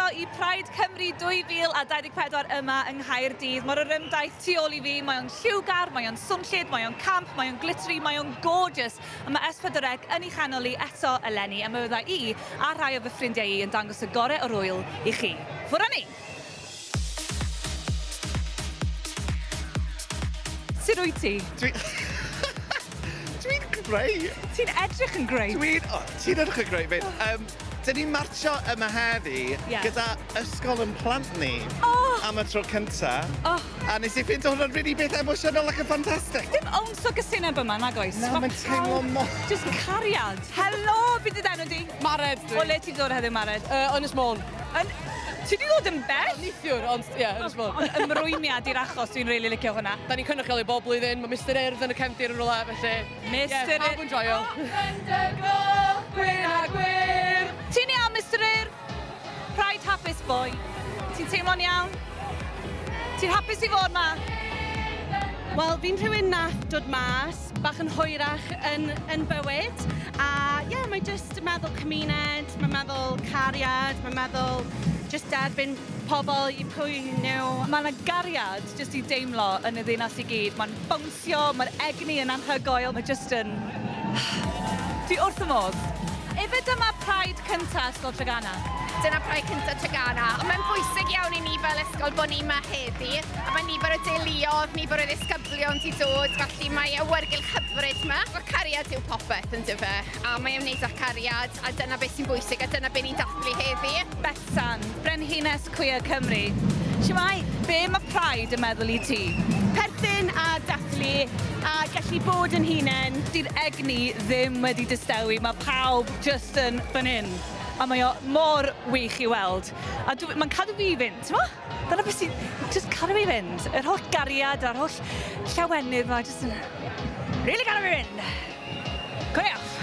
croeso i Pride Cymru 2024 yma yng Nghaerdydd. Mae'r orymdaith tu ôl i fi, mae o'n lliwgar, mae o'n swnllyd, mae o'n camp, mae o'n glittery, mae o'n gorgeous. A mae S4C yn ei chanol i eto eleni, a mi fydda i a rhai o fy ffrindiau i yn dangos y gorau o'r ŵyl i chi. Ffwrdd â ni! Sut wyt ti? Dwi... Dwi'n greu! Ti'n edrych yn greu. Dwi'n... Oh, ti'n edrych yn greu 'fyd. Um, Dyn ni'n martsio yma heddi yeah. gyda ysgol yn plant ni oh. am y tro cynta. Oh. A nes i ffeindio hwnna'n really beth emosiynol ac yn ffantastig. Dim owns o gysineb yma, nag oes? Na, mae'n teimlo mor... Just cariad. Helo, fi dy enw di? Mared dwi. O le ti'n dod heddiw, Mared? Ynys Môn. Yn... Ti 'di ddod yn bell? Neithiwr, ond ie, yeah, Ynys Môn. Ond ymrwymiad i'r achos, dwi'n rili licio hwnna. Da ni'n cynrychioli bob blwyddyn, mae Mister Urdd yn y cefndir yn rhywle, felly... Mister Ie, pawb yn joio. Gwyn a gwyrdd. Ti'n iawn, Mister Urdd? Pride hapus boy. Ti'n teimlo'n iawn? Ti'n hapus i fod 'ma? Wel, fi'n rhywun nath dod mas bach yn hwyrach yn, yn bywyd. A ie, yeah, mae jyst yn meddwl cymuned, mae'n meddwl cariad, mae'n meddwl jyst derbyn pobl i pwy nhw. Mae yna gariad jyst i deimlo yn y ddinas i gyd. Mae'n bownsio, mae'r egni yn anhygoel, mae jyst yn... Dwi wrth y modd. Ife dyma Pride cynta Ysgol Treganna? Dyna Pride cynta Treganna. Ond mae'n bwysig iawn i ni fel ysgol bod ni yma heddi. A mae nifer o deuluodd, nifer o ddisgyblion 'di dod, felly mae awyrgylch hyfryd 'ma. Wel, cariad yw popeth, yn dyfe? A mae ymwneud â cariad, a dyna beth sy'n bwysig, a dyna beth ni'n dathlu heddi. Betsan, Brenhines Queer Cymru. Shwmae? Be mae Pride yn meddwl i ti? Perthyn a dathlu a gallu bod yn hunain. Dy'r egni ddim wedi distewi, mae pawb jyst yn fan hyn. A mae o mor wych i weld. A dw, mae'n cadw fi i fynd, t'mo'? Dyna beth sy'n jyst cadw fi fynd. Yr holl gariad a'r holl llawenydd 'ma jyst yn rili cadw fi fynd. Connie off.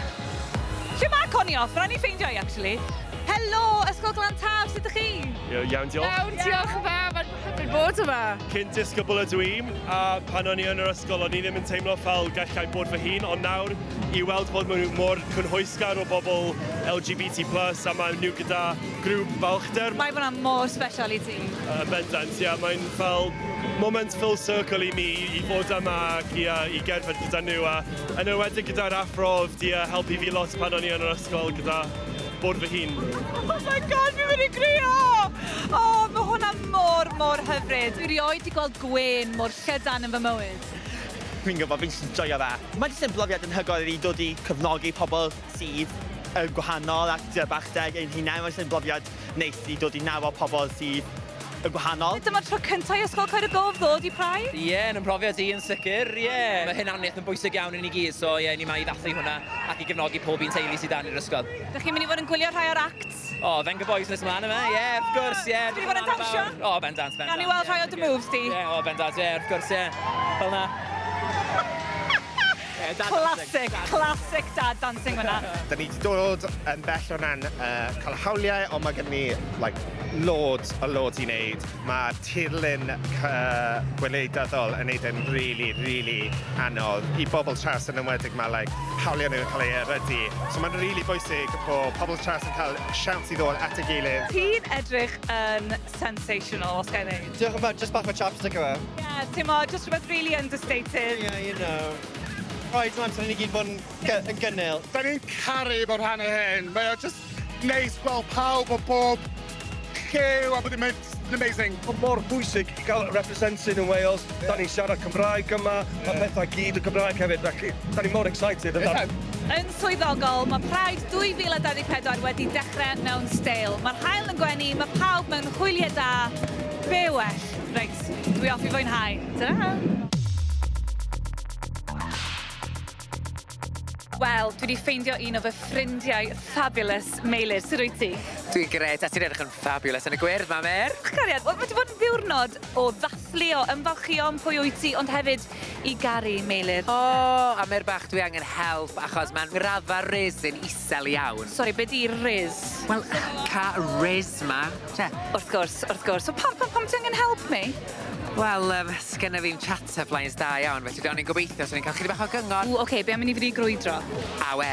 Lle mae Connie off? Rhaid ni ffeindio hi actually. Helo, Ysgol Glan Taf, sut ydych chi? Ie, iawn, diolch. Iawn, diolch yn fawr, mae'n hyfryd bod yma. Cyn disgybl ydw i, a pan o'n i yn yr ysgol o'n i ddim yn teimlo fel gallai bod fy hun, ond nawr i weld bod maen nhw mor cynhwysgar o bobl LGBT+, a maen nhw gyda grŵp balchder. Mae hwnna mor special i ti. Yn bendant, ie, mae'n fel moment full circle i mi i fod yma ac i, i gerdded gyda nhw, a yn enwedig gyda'r athro oedd 'di helpu fi lot pan o'n i yn yr ysgol gyda bod fy hun. Oh my god, fi'n mynd i grio! Oh, mae hwnna mor, mor hyfryd. Dwi rioed 'di gweld gwên mor llydan yn fy mywyd. Fi'n gwybod, fi'n jyst yn joio fe. Mae jyst yn brofiad anhygoel i dod i cefnogi pobl sydd yn gwahanol ac gyda balchder ein hunain. Mae jyst yn brofiad neis i dod i nabod pobl sydd yn gwahanol. Dyma'r tro cyntaf i Ysgol Coed y Gof ddod i Pride? Ie, yn 'y mhrofiad i yn sicr, ie. Mae hunaniaeth yn bwysig iawn i ni gyd, so ie, ni 'ma i ddathlu hwnna ac i gefnogi pob un teulu sydd 'da ni'r ysgol. Dych chi'n mynd i fod yn gwylio rhai o'r acts? O, Venga Boys nes mlaen yma, ie, wrth gwrs, ie. Ti'n mynd i fod yn dawnsio? O, bendant, bendant. Gawn ni weld rhai o dy moves di? Ie, o, bendant, ie, wrth gwrs, ie. Fel 'na. Classic, classic dad dancing fyna. Da ni wedi dod yn bell o ran uh, cael hawliau, ond mae gen ni like, loads a loads i wneud. Mae tirlun uh, gwleidyddol yn neud e'n really, really anodd. I bobl traws yn enwedig mae like, hawliau nhw'n cael ei erydu. So mae'n really bwysig bod pobl traws yn cael siawns i ddod at ei gilydd. Ti'n edrych yn sensational, os ga i ddeud. Diolch yn fawr, just bach o chapstick yw e. Ie, ti'n mo, just rhywbeth really understated. Yeah, you know. Right, mae'n amser i ni gyd fod yn, yn gynnil. Da ni'n caru bod rhan o hyn. Mae o just neis gweld pawb o bob lliw a bod yn amazing. Mae mor bwysig i gael represented in Wales. Yeah. Da ni'n siarad Cymraeg yma, yeah. mae pethau gyd yn Cymraeg hefyd, felly da ni mor excited. Yeah. Yn swyddogol, mae Pride 2024 wedi dechrau mewn steil. Mae'r haul yn gwenu, mae pawb mewn hwyliau da. Be well? Reit, dwi off i fwynhau. Ta-ra! Wel, dwi wedi ffeindio un o fy ffrindiau fabulous, Meilir. Sut wyt ti? Dwi'n grêt, a ti'n edrych yn fabulous yn y gwyrdd 'ma, Mer. Cariad, wel, mae wedi bod yn ddiwrnod o ddathlu, o ymfalchïo yn pwy wyt ti, ond hefyd i garu, Meilir. O, a Mer bach, dwi angen help, achos mae'n raddfa rizz yn isel iawn. Sori, be di rizz? Wel, charisma, te. Wrth gwrs, wrth gwrs. So pam, pam, pam ti angen help mi? Wel, um, sgenna fi'm chat-up lines da iawn, felly o'n i'n gobeithio swn i'n cael chydig bach o gyngor. Ww, oce, okay, be am i ni fynd i grwydro? Awe.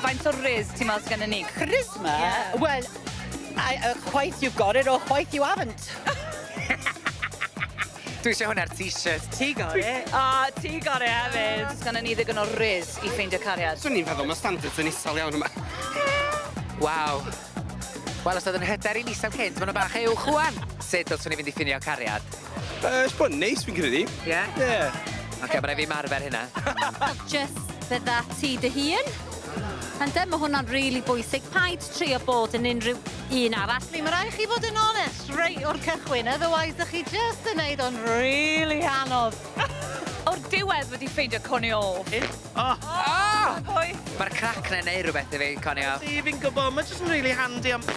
Faint o rizz ti'n meddwl sgenna ni? Charisma? Yeah. Wel, Chwaith you've got it or chwaith you haven't. Dwi eisiau hwnna'r t-shirt. Ti got it. A ti got it hefyd. Sgynnon ni ddigon o rizz i ffeindio cariad. Swn i'n feddwl mae standards yn isel iawn yma. Waw. Wel, os oedd yn hyder i'n isel cynt, maen nhw bach uwch ŵan. Sut dylswn i fynd i ffinio cariad? It's bod yn neis fi'n credu. Ie? Yeah? Ie. Yeah. Oce, okay, mae rhaid fi marfer hynna. Just bydda ti dy hun. Ynde, mae hwnna'n rili bwysig. Paid trio bod yn unrhyw un arall. Mae rhaid chi fod yn onest reit o'r cychwyn, otherwise ydych chi just yn neud o'n really anodd. O'r diwedd wedi ffeindio Connie Off. Oh! Oh! Pwy? Mae'r crac na'n neud rhywbeth i fi, Connie Off. Ti, fi'n gwybod, mae jyst yn really handy am...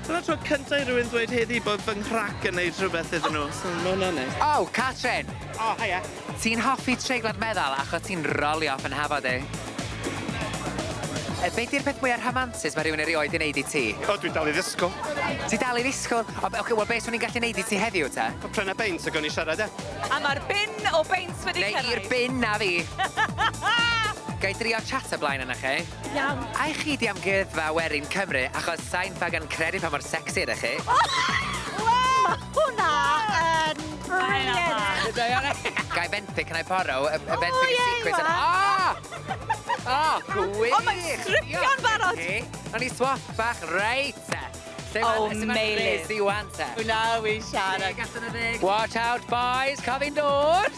Dyna'r tro cyntaf i rhywun dweud heddi bod fy nghrac yn neud rhywbeth iddyn nhw, so mae hwnna'n neis. Oh, Catrin! Oh, hiya. Ti'n hoffi treiglad meddal achos ti'n rolio off yn hafod i? Be di'r peth mwyaf rhamantus mae rhywun erioed i wneud i ti? O, dwi'n dal i ddisgwyl. Ti dal i ddisgwyl? O, okay, wel, beth swn i'n gallu neud i ti heddiw, te? Pryna beint ac o'n i siarad, e. A mae'r bin o beint wedi Neu cyrraedd. i'r bin na fi. Gai drio chat o blaen yna chi? Iawn. Ai chi di amgueddfa Werin Cymru, achos sain ffagan credu pa mor sexy ydych chi. Mae hwnna yn brilliant. Gai benthyg, can I borrow? Y benthyg y ie, sequins. Iwan. Ah! Oh, gwych! O, mae'n stripio'n barod. Nawn ni swap bach reit te. Lle Oh, ma' lle ma'r Meilir. rizz i wan te? Hwna wi siarad. Watch out, boys, cofi'n dod!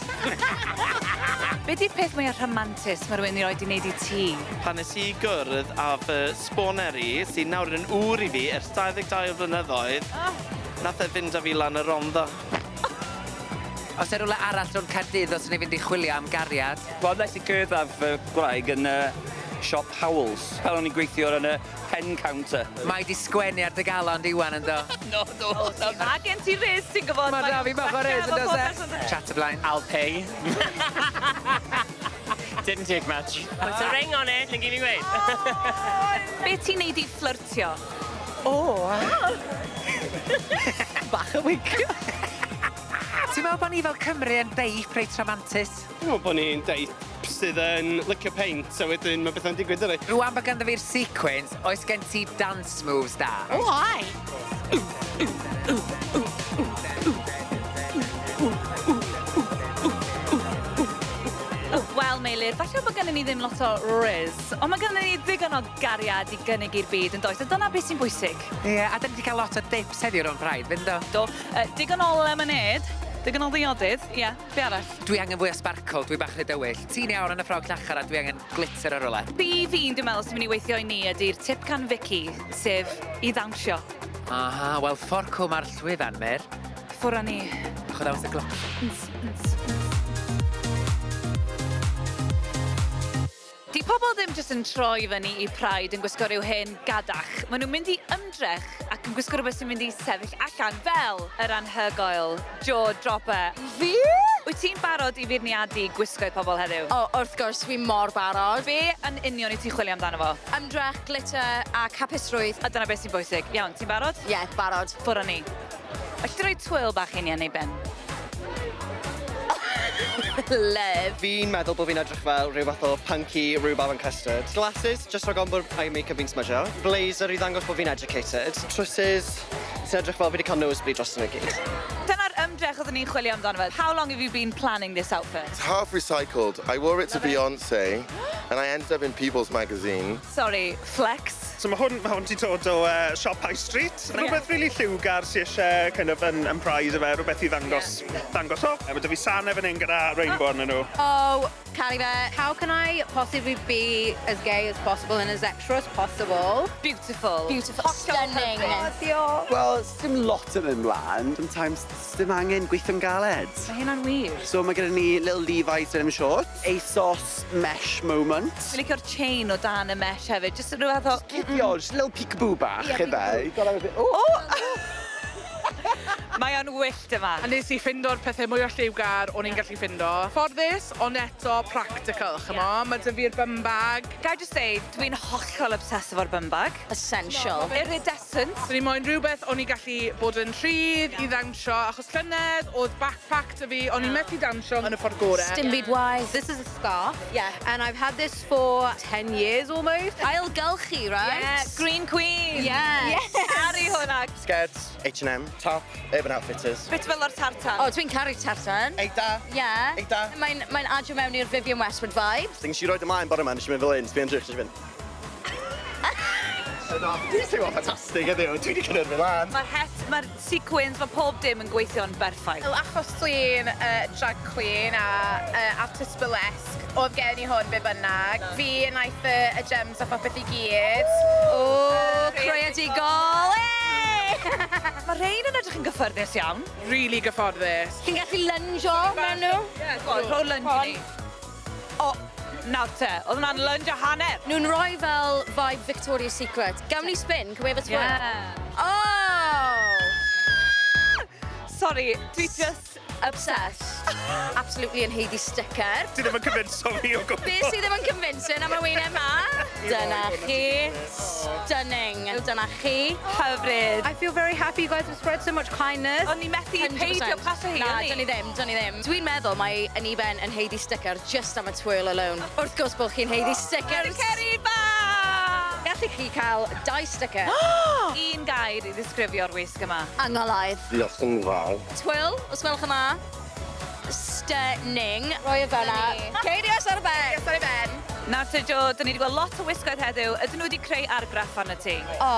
Be di'r peth mwyaf rhamantus mae rhywun erioed i wneud i ti? Pan nes i gwrdd â fy sboner i, sy'n nawr yn ŵr i fi ers 22 o flynyddoedd, nath e fynd â fi lan y Rondda. Os e rhywle arall rhwng Caerdydd os ni fynd i chwilio am gariad? Wel, nes i cyrraedd â fy gwraig yn siop Howells, pan o'n i'n gweithio yn y pen counter. Mae di sgwennu ar dy galon di wan yn do. No, no. Ma gen ti rizz, ti'n gwybod. Mae da fi bach o rizz yn does e? Chat o blaen. I'll pay. Didn't take much. Put a ring on it, yn gyd fi'n gweud. Be ti'n neud i fflyrtio? O! Bach o wig. Ti'n meddwl bod ni fel Cymru yn deip reit rhamantus? Dwi'n meddwl bod ni'n deip sydd yn licio paint, a wedyn mae bethau'n digwydd ydy. Rwan bod ganddo fi'r sequins, oes gen ti dance moves da? O, ai. Wel, Meilir, falle bod gennym ni ddim lot o rizz, ond mae gennym ni ddigon o gariad i gynnig i'r byd yn does, a dyna beth sy'n bwysig. Ie, yeah, a dyn ni wedi cael lot o dips heddiw rownd Pride, fynd do? Do. Digon o lemonade, digon o ddiodydd, ie, yeah, be arall? Dwi angen fwy o sparkle, dwi bach rhy dywyll. Ti'n iawn yn y ffrog llachar a dwi angen glitter o rywle. Be fi'n dwi'n meddwl sy'n mynd i weithio i ni ydy'r tip can Vicky, sef i ddawnsio. Aha, wel fforcw mae'r llwyfan, Mir. Ffwr â ni. Bach o ddawns y gloch. Ns, ns, ns. Di pobl ddim jyst yn troi fyny i Pride yn gwisgo rhyw hen gadach. Maen nhw'n mynd i ymdrech ac yn gwisgo rhywbeth sy'n mynd i sefyll allan fel yr anhygoel Jaw Dropper. Fi? Wyt ti'n barod i feirniadu gwisgoedd pobl heddiw? O, wrth gwrs, fi mor barod. Be yn union i ti chwilio amdano fo? Ymdrech, glitter a hapusrwydd. A dyna beth sy'n bwysig. Iawn, ti'n barod? Ie, yeah, barod. Ffwr â ni. Alli di roi twirl bach i ni yn ei ben? Love. Fi'n meddwl bod fi'n edrych fel rhyw fath o punky rhubarb and custard. Glasses, just rhag ofn bod eye make-up fi'n smudgo. Blazer i ddangos bod fi'n educated. Trowsus, sy'n edrych fel fi wedi cael nosebleed dros nhw i gyd. Dyna'r ymdrech oeddwn ni'n chwilio amdano fe. How long have you been planning this outfit? It's half recycled. I wore it to Beyonce, and I ended up in People's Magazine. Sorry, flex. So mae hwn 'di dod o siop High Street. Rhywbeth really lliwgar sy'n eisiau kind of yn Pride efe, rhywbeth i ddangos off. Mae 'da fi sanau fan hyn gyda rainbow arnyn nhw. Oh, caru fe. How can I possibly be as gay as possible and as extra as possible? Beautiful. Beautiful. Stunning. Wel, dim lot yn mynd mlaen. Sometimes dim angen gweithio'n galed. Mae hynna'n wir. So mae gyda ni little Levi's denim shorts, ASOS mesh moment. Fi'n licio'r chain o dan y mesh hefyd. Just rhyw fath o... Cuddio, just little peekaboo bach, Ie, ife. You gotta have a bit... Oh! Oh! Mae o'n wyllt yma. A nes i ffindo'r pethau mwyaf lliwgar o'n i'n gallu ffindo. Fforddus, ond eto practical, ch'mo'? Mae 'da fi'r bum bag. Ga i jyst deud, dwi'n hollol obsessed efo'r bum bag. Essential. Iridescent. So ni moyn rhywbeth o'n i'n gallu bod yn rhydd i ddawnsio, achos llynedd oedd backpack 'da fi, o'n i'n methu dawnsio yn y ffordd gore. Dim byd waeth. This is a scarf. Yeah. And I've had this for 10 years almost. Ailgylchu, right? Yeah, Green Queen. Yes. Caru hwnna. Skirts, H&M, top, Urban Outfitters. Bit fel o'r tartan. O, dwi'n caru tartan. Eitha. Yeah. Eitha. Mae'n mae adio mewn i'r Vivienne Westwood vibe. Nes i roid ymlaen bore yma, nes i mynd fel un, sbio'n drych, nes i fynd. Dwi'n teimlo ffantastig heddiw, dwi wedi cynhyrfu lan. Mae'r het, mae'r sequins, mae pob dim yn gweithio'n berffaith. Wel, achos dwi'n drag queen a artist burlesque, oedd gen i hwn be bynnag. Fi wnaeth y gems a phopeth i gyd. O, creadigol! Hey! Mae rhain yn edrych yn gyffyrddus iawn. Really gyfforddus. Chi'n gallu lunge-o mewn nhw? Yeah, go on, rho lunge i ni. O, nawr te, oedd hwnna'n lunge a hanner. Nhw'n rhoi fel vibe Victoria's Secret. Gawn ni spin, can we have a twirl? Yeah. Oh! Sorry, dwi just obsessed. Absolutely yn haeddu sticker. Ti ddim yn convinso fi o gwbl. Be sydd ddim yn convincing am y wyneb ma? Dyna chi. Stunning. Dyna chi. Hyfryd. I feel very happy you guys have spread so much kindness. O'n i methu peidio pasio hi, Na, o'n i? dyn ni ddim, dyn ni ddim. Dwi'n meddwl mae Aniben yn haeddu sticker just am y twirl alone. Wrth gwrs bod chi'n haeddu stickers. Ceri bach! Gallech chi cael dau sticker. Un gair i ddisgrifio'r wisg yma. Angolaidd. Diolch yn fawr. Twirl, os gwelwch yn dda. Stunning. Roi e fel 'na. Ceirios ar y ben. Ceirios ar y ben. Nawr te, Jo, dyn ni wedi gweld lot o wisgoedd heddiw. Ydyn nhw wedi creu argraff arno ti? O,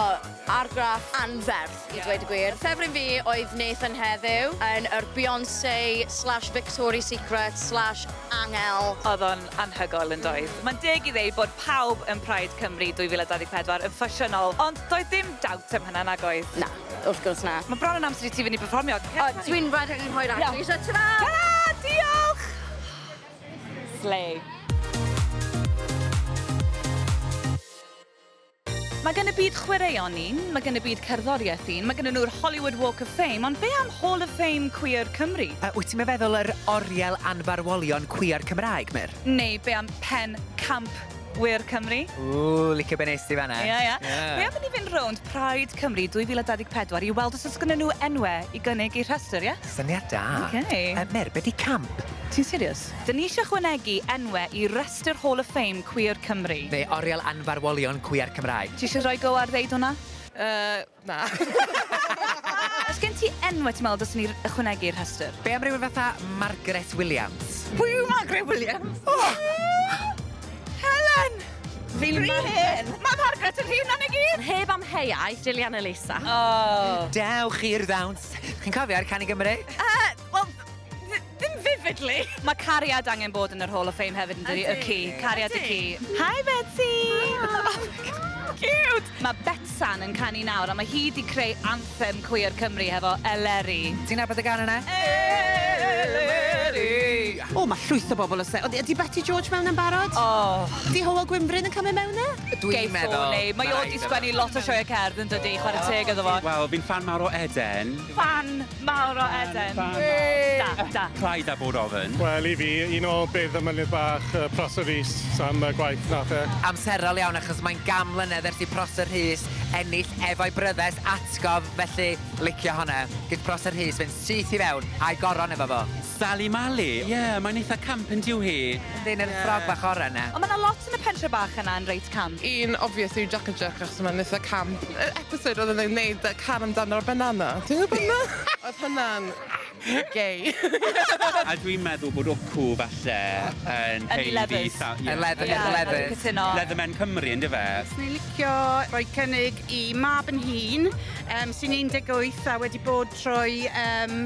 argraff anferth, i dweud y gwir. Ffefryn fi oedd Nathan heddiw yn yr Beyoncé slash Victoria's Secret slash Angel. Oedd o'n anhygoel yn doedd. Mae'n deg i ddeud bod pawb yn Pride Cymru 2024 yn ffasiynol, ond doedd dim doubt am hynna nag oedd? Na, wrth gwrs na. Mae bron yn amser i ti fynd i perfformio. O, dwi'n rhedeg yn hwyr actually, so ta-ra! Ta-ra! Diolch! Slay. Mae gen y byd chwaraeon un, mae gen y byd cerddoriaeth un, mae gen nhw'r Hollywood Walk of Fame, ond be am Hall of Fame Queer Cymru? Wyt ti'n meddwl yr oriel anfarwolion queer Cymraeg, Myr? Neu be am Pencampwyr Cymru? Ww, licio be nes ti fan'na. Ia. Be am i ni fynd rownd Pride Cymru 2024 i weld os oes gynnon nhw enwau i gynnig i'r rhestr, ie? Syniad da. Okay. Myr, be di camp? Ti'n serious? Dyn ni eisiau chwanegu enwau i restr Hall of Fame Queer Cymru. Neu oriel anfarwolion queer Cymraeg. Ti eisiau rhoi go ar ddeud hwnna? Na. Os gen ti enwau ti'n meddwl dylsen ni ychwanegu i'r rhestr? Be am rhywun fatha Margaret Williams? Pwy yw Margaret Williams? Oh! Helen! Fi'n Rhy hen! Mae Margaret yn hŷn na ni gyd! Heb amheuaeth, Gillian Elisa. Oh. Dewch i'r ddawns. Chi'n cofio ar Canu Gymru? Wel, ddim vividly. Mae cariad angen bod yn yr Hall of Fame hefyd yn dydi? Y ci. Cariad y ci. Hi, Betsy! Oh my God, cute! Mae Betsan yn canu nawr, a mae hi wedi creu anthem queer Cymru hefo Eleri. Ti'n nabod y gân yna? Eleri! O, mae llwyth o bobl oes e. Ydy Betty George mewn yn barod? O. Di Hywel Gwynfryn yn cymryd mewn e? Dwi'n meddwl. Mae o wedi sgwennu lot o sioeau cerdd yn dydi, chwarae teg iddo fo. Wel, fi'n fan mawr o Eden. Fan mawr o Eden. Fan Da, da. Pride a bod ofyn. Wel, i fi, un o beirdd y mynydd bach, Prosser Rhys, am y gwaith nath e. Amserol iawn achos mae'n gam mlynedd ers i Prosser Rhys ennill efo'i bryddes atgof, felly licio hwnna. Gyd Prosser Rhys fynd syth i fewn a'i goron efo fo. Sally Mally. Ie, yeah, mae'n eitha camp yn diw hi. Yndyn, yr ffrog bach oren yna. Ond mae yna lot yn y pentre bach yna yn reit camp. Un obvious yw Jack and Jack achos mae'n eitha camp. Y episode oedd yn gwneud y can amdano'r banana. Ti'n gwybod hwnna? Oedd hwnna'n gay. A dwi'n meddwl bod Wcw falle yn Yn haeddu leathers. Ie. Y leather- Ie, y leathers. dwi'n cytuno. Leathermen Cymru, ynddo fe? Swn i'n licio rhoi cynnig i mab yn hun, sy'n 18 a wedi bod trwy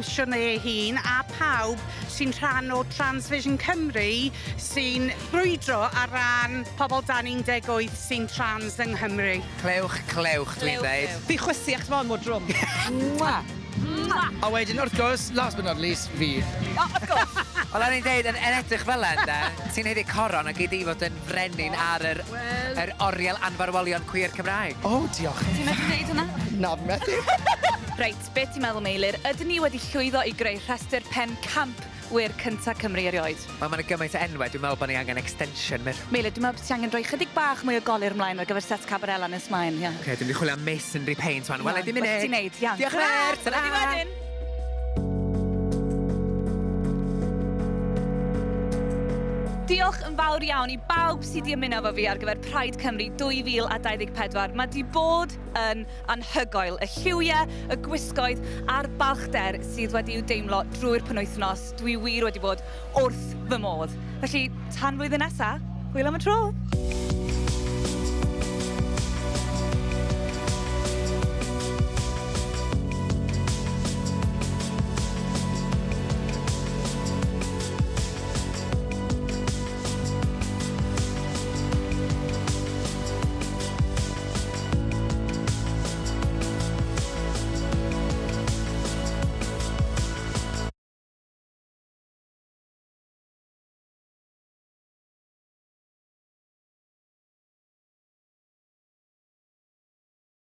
siwrne ei hun, a pawb sy'n rhan o Transvision Cymru sy'n brwydro ar ran pobl dan 18 sy'n trans yng Nghymru. Clewch, clewch, dwi'n dweud. Fi chwysu achos mae'n mor drwm. Mwah. A wedyn, wrth gwrs, last but not least, fi. Oh, of course. Wel, o'n i'n deud, yn edrych fel yna, ti'n haeddu coron a gyd i fod yn frenin ar yr oriel anfarwolion queer Cymraeg. O, oh, diolch. Ti'n methu dweud hwnna? Na, fi methu. Reit, beth ti'n meddwl, Meilir? Ydyn ni wedi llwyddo i greu rhestr pen campwyr cynta Cymru erioed? Wel, mae'n gymaint o enwau, dwi'n meddwl bod ni angen extension, Mir. Meilir, dwi'n meddwl bod ti angen rhoi chydig bach mwy o golur ymlaen ar gyfer set Cabarella nes mlaen, ie. Okay, dwi'n mynd i chwilio am masonry paint, wan. Wel, i di Wel, ti'n neud, iawn. Diolch, Mer! Ta-ra! Ta-ra! wedyn! Diolch yn fawr iawn i bawb sydd wedi ymuno efo fi ar gyfer Pride Cymru 2024. Mae di bod yn anhygoel. Y lliwiau, y gwisgoedd a'r balchder sydd wedi'w deimlo drwy'r penwythnos. Dwi wir wedi bod wrth fy modd. Felly, tan flwyddyn nesaf, hwyl am y tro!